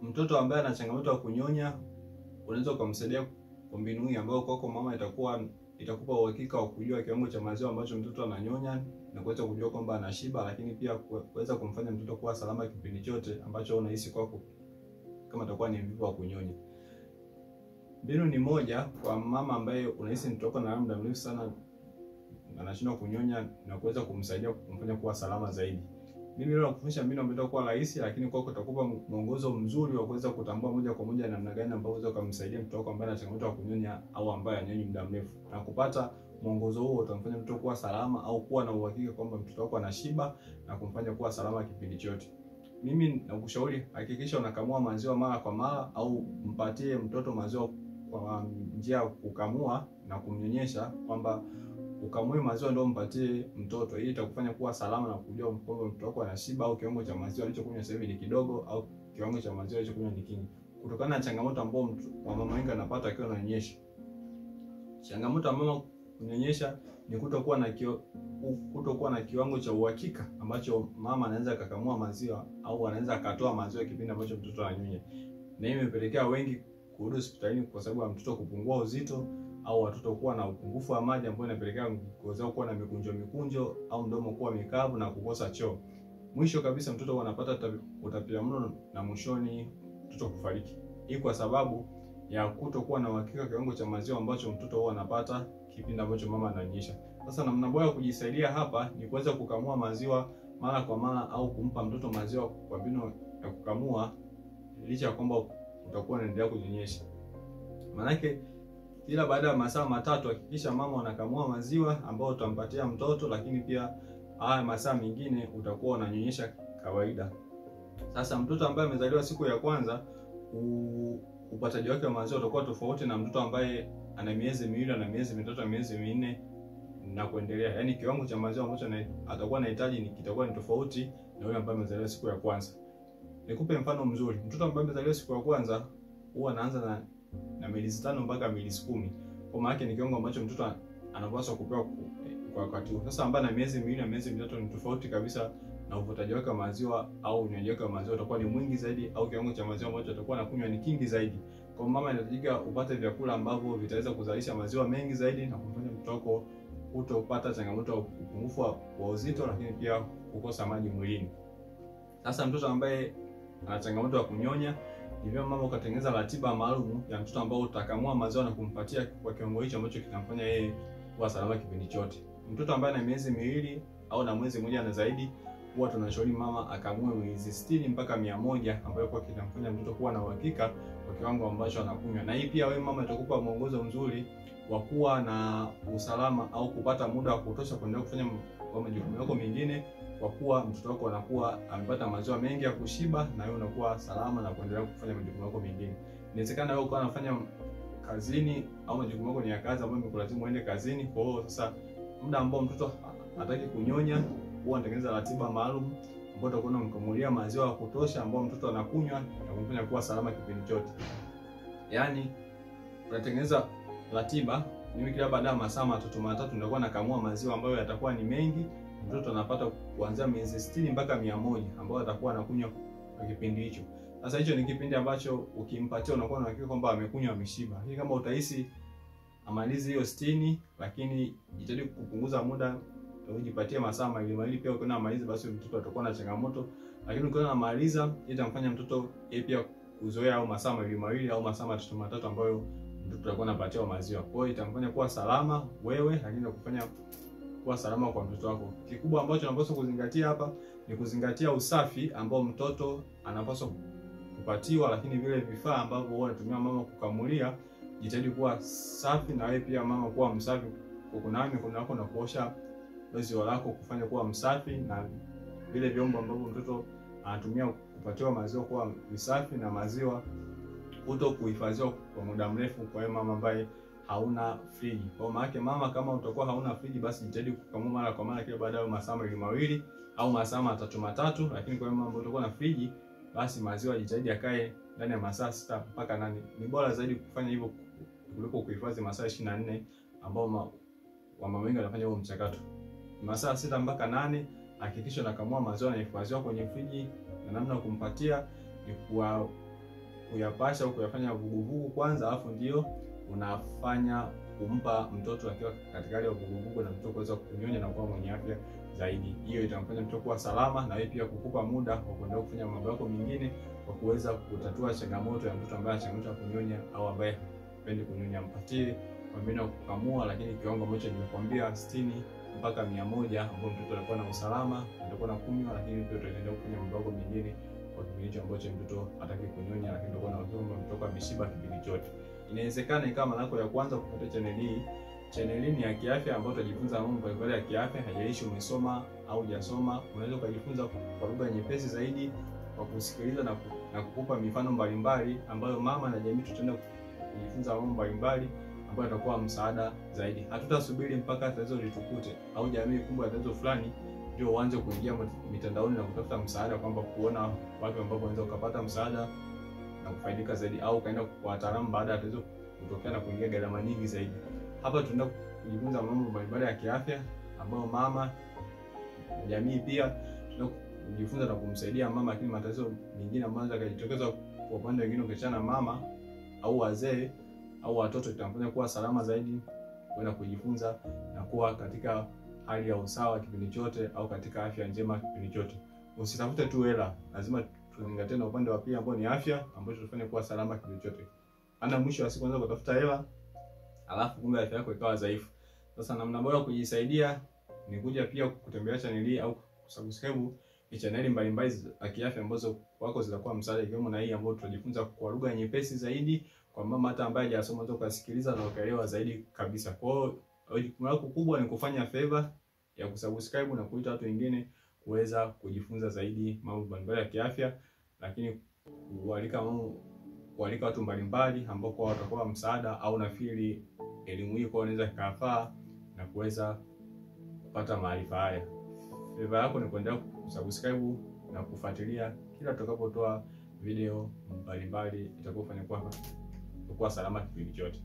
Mtoto ambaye ana changamoto ya kunyonya unaweza kumsaidia kwa mbinu hii ambayo kwako mama itakupa uhakika wa kujua kiwango cha maziwa ambacho mtoto ananyonya na kuweza kujua kwamba anashiba, lakini pia kuweza kumfanya mtoto kuwa salama kipindi chote ambacho unahisi kwako kama atakuwa ni mvivu wa kunyonya. Mbinu ni moja kwa mama ambaye unahisi mtoto na muda mrefu sana anashindwa kunyonya na kuweza kumsaidia kumfanya kuwa salama zaidi. Mimi leo nakufundisha mbinu ambayo itakuwa rahisi, lakini kwako itakupa mwongozo mzuri wa kuweza kutambua moja kwa moja namna gani ambayo unaweza kumsaidia mtoto wako ambaye ana changamoto ya kunyonya au ambaye anyonyi muda mrefu. Na kupata mwongozo huo utamfanya mtoto kuwa salama au kuwa na uhakika kwamba mtoto wako anashiba na kumfanya kuwa salama kipindi chote. Mimi nakushauri hakikisha unakamua maziwa mara kwa mara au mpatie mtoto maziwa kwa njia ya kukamua na kumnyonyesha, kwamba ukamue maziwa ndio mpatie mtoto. Hii itakufanya kuwa salama na kujua kwamba mtoto wako anashiba au kiwango cha maziwa alichokunywa sasa hivi ni kidogo au kiwango cha maziwa alichokunywa ni kingi. Kutokana na changamoto ambayo mama wengi anapata akiwa ananyonyesha. Changamoto ya mama kunyonyesha ni kutokuwa na kiwango cha uhakika ambacho mama anaweza kukamua maziwa au anaweza akatoa maziwa kipindi ambacho mtoto ananyonya. Na hii imepelekea wengi kurudi hospitalini kwa sababu ya mtoto kupungua uzito au watoto kuwa na upungufu wa maji ambao inapelekea ngozi yao kuwa na mikunjo au mdomo kuwa mikavu na kukosa choo. Mwisho kabisa mtoto anapata utapiamlo na mwishoni mtoto kufariki. Hii kwa sababu ya kutokuwa na uhakika kiwango cha maziwa ambacho mtoto huwa anapata kipindi ambacho mama ananyonyesha. Sasa namna bora kujisaidia hapa ni kuweza kukamua maziwa mara kwa mara au kumpa mtoto maziwa kwa mbinu ya kukamua licha ya kwamba utakuwa unaendelea kunyonyesha. Maanake kila baada ya masaa 3 hakikisha mama anakamua maziwa ambayo utampatia mtoto, lakini pia haya masaa mengine utakuwa unanyonyesha kawaida. Sasa mtoto ambaye amezaliwa siku ya kwanza upataji wake wa maziwa utakuwa tofauti na mtoto ambaye ana miezi 2, ana miezi 3, ana miezi 4 na kuendelea. Yaani kiwango cha maziwa ambacho atakuwa anahitaji ni kitakuwa ni tofauti na yule ambaye amezaliwa siku ya kwanza. Nikupe mfano mzuri. Mtoto ambaye amezaliwa siku ya kwanza huwa anaanza na mililita 5 mpaka mililita 10. Kwa maana yake ni kiwango ambacho mtoto anapaswa kupewa kwa wakati huo. Sasa ambaye ana miezi 2 na miezi 3 ni tofauti kabisa na uvutaji wake wa maziwa au unywaji wake wa maziwa utakuwa ni mwingi zaidi au kiwango cha maziwa ambacho atakuwa anakunywa ni kingi zaidi. Kwa mama inahitajika upate vyakula ambavyo vitaweza kuzalisha maziwa mengi zaidi na kumfanya mtoto wako kutopata changamoto ya upungufu wa uzito, lakini pia kukosa maji mwilini. Sasa mtoto ambaye ana changamoto ya kunyonya, ni vyema mama ukatengeneza ratiba maalum ya mtoto ambao utakamua maziwa na kumpatia kwa kiwango hicho ambacho kitamfanya yeye kuwa salama kipindi chote. Mtoto ambaye ana miezi 2 au na mwezi 1 na zaidi, huwa tunashauri mama akamue miezi 60 mpaka 100 ambayo kwa kitamfanya mtoto kuwa na uhakika kwa kiwango ambacho anakunywa. Na hii pia wewe mama itakupa mwongozo mzuri wa kuwa na usalama au kupata muda wa kutosha kuendelea kufanya majukumu yako mengine, kwa kuwa mtoto wako anakuwa amepata maziwa mengi ya kushiba na wewe unakuwa salama na kuendelea kufanya majukumu yako mengine. Inawezekana wewe ukawa unafanya kazini au majukumu yako ni ya kazi ambayo imekulazimu uende kazini. Kwa hiyo sasa muda ambao mtoto hataki kunyonya, huwa anatengeneza ratiba maalum ambayo utakuwa unamkamulia maziwa ya kutosha ambayo mtoto anakunywa na kumfanya kuwa salama kipindi chote. Yaani unatengeneza ratiba, mimi kila baada ya masaa 3 nitakuwa nakamua maziwa ambayo yatakuwa ni mengi, mtoto anapata kuanzia miezi 60 mpaka 100 ambayo atakuwa anakunywa kwa kipindi hicho. Sasa hicho ni kipindi ambacho ukimpatia unakuwa na hakika kwamba amekunywa ameshiba. Lakini kama utahisi amalizi hiyo 60, lakini jitahidi kupunguza muda, ujipatie masaa mawili pia ukiona amaliza basi mtoto atakuwa na changamoto. Lakini ukiona amaliza itamfanya mtoto yeye pia kuzoea au masaa mawili au masaa 3 ambayo mtoto atakuwa anapatiwa maziwa. Kwa hiyo itamfanya kuwa salama wewe, lakini na kufanya kuwa salama kwa mtoto wako. Kikubwa ambacho unapaswa kuzingatia hapa ni kuzingatia usafi ambao mtoto anapaswa kupatiwa, lakini vile vifaa ambavyo huwa anatumia mama kukamulia jitahidi kuwa safi, na wewe pia mama kuwa msafi kwa kunawa mikono yako na kuosha ziwa lako kufanya kuwa msafi, na vile vyombo ambavyo mtoto anatumia kupatiwa maziwa kuwa visafi, na maziwa kuto kuhifadhiwa kwa muda mrefu kwa hiyo mama ambaye hauna friji. Kwa maana mama, kama utakuwa hauna friji basi jitahidi kukamua mara kwa mara kila baada ya masaa 2 au masaa 3. Lakini kwa mama utakuwa na friji basi maziwa jitahidi yakae ndani ya masaa 6 mpaka 8. Ni bora zaidi kufanya hivyo kuliko kuhifadhi masaa 24 ambao mama wengi wanafanya huo mchakato. Masaa 6 mpaka 8 hakikisha unakamua maziwa na hifadhiwa kwenye friji, na namna kumpatia ni kwa kuyapasha au kuyafanya vuguvugu kwanza, alafu ndio unafanya kumpa mtoto akiwa katika hali ya vuguvugu, na mtoto kuweza kunyonya na kuwa mwenye afya zaidi. Hiyo itamfanya mtoto kuwa salama na wewe pia kukupa muda wa kuendelea kufanya mambo yako mengine kwa kuweza kutatua changamoto ya mtoto ambaye ana changamoto ya kunyonya au ambaye hapendi kunyonya. Mpatie kwa mbinu ya kukamua, lakini kiwango ambacho nimekuambia 60 mpaka 100, ambapo mtoto atakuwa na usalama, atakuwa na kunywa, lakini pia utaendelea kufanya mambo yako mengine kwa kipindi hicho ambacho mtoto hataki kunyonya, lakini utakuwa na uhakika kwamba mtoto ameshiba kipindi chote. Inawezekana ikawa mara yako ya kwanza kupata channel hii. Channel hii ni ya kiafya ambayo utajifunza mambo mbalimbali ya kiafya, haijalishi umesoma au hujasoma. Unaweza ukajifunza kwa lugha nyepesi zaidi kwa kusikiliza na kukupa mifano mbalimbali ambayo mama na jamii tutaenda kujifunza mambo mbalimbali ambayo yatakuwa msaada zaidi. Hatutasubiri mpaka tatizo litukute au jamii kubwa ya tatizo fulani ndio uanze kuingia mitandaoni na kutafuta msaada, kwamba kuona wapi ambapo unaweza ukapata msaada na kufaidika zaidi, au kaenda kwa wataalamu baada ya tatizo kutokea na kuingia gharama nyingi zaidi. Hapa tunaenda kujifunza mambo mbalimbali ya kiafya ambayo mama na jamii pia tunaenda kujifunza na kumsaidia mama, lakini matatizo mengine ambayo yanaweza kujitokeza kwa upande mwingine ukiachana mama au wazee au watoto, itamfanya kuwa salama zaidi kwenda kujifunza na kuwa katika hali ya usawa kipindi chote au katika afya njema kipindi chote. Usitafute tu hela, lazima tuzingatie na upande wa pili ambao ni afya, ambacho tufanye kuwa salama kipindi chote. Ana mwisho wa siku unaweza kutafuta hela alafu kumbe afya yako ikawa dhaifu. Sasa namna bora kujisaidia ni kuja pia kutembelea channel hii au kusubscribe channel mbalimbali za kiafya ambazo wako zitakuwa msaada, ikiwemo na hii ambayo tutajifunza kwa lugha nyepesi zaidi kwa mama hata ambaye hajasoma, unaweza kusikiliza na ukaelewa zaidi kabisa. Kwa hiyo jukumu lako kubwa ni kufanya favor ya kusubscribe na kuita watu wengine kuweza kujifunza zaidi mambo mbalimbali ya kiafya, lakini kualika watu mbalimbali ambao kwa watakuwa msaada au nafili elimu hii kwa inaweza kafaa na kuweza kupata maarifa haya. Favor yako ni kuendelea kusubscribe na kufuatilia kila tutakapotoa video mbalimbali itakayofanya kwa salama kipindi chote.